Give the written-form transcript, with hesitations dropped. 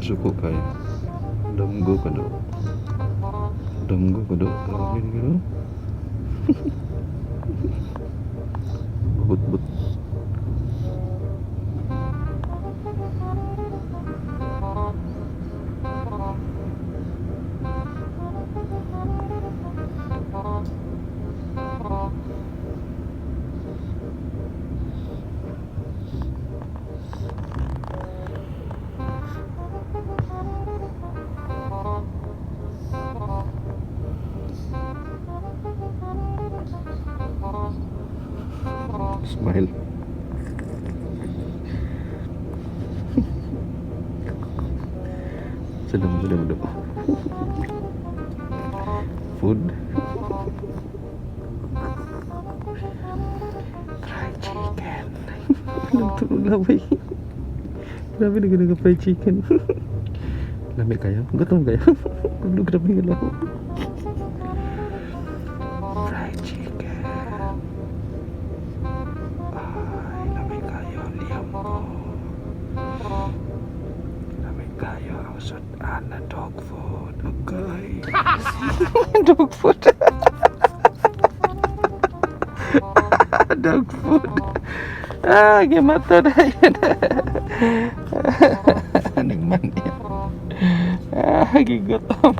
Suko kayo. Damgo ka daw. Damgo ka daw. Grabe ka daw. But-but. Smile. Sedem, sedem, sedem. Food. Fried chicken. Nagtulog laway. Grabe na fried chicken. Lami kayo? Gutom kayo? Kulo, grabe nga lang. Fried chicken. Ay, lami kayo. Liambo. Lami kayo ang sudan na dog food. Okay. Dog food. Dog food. Ah, gimata na yun. Nagman yan. Ah, gigutom.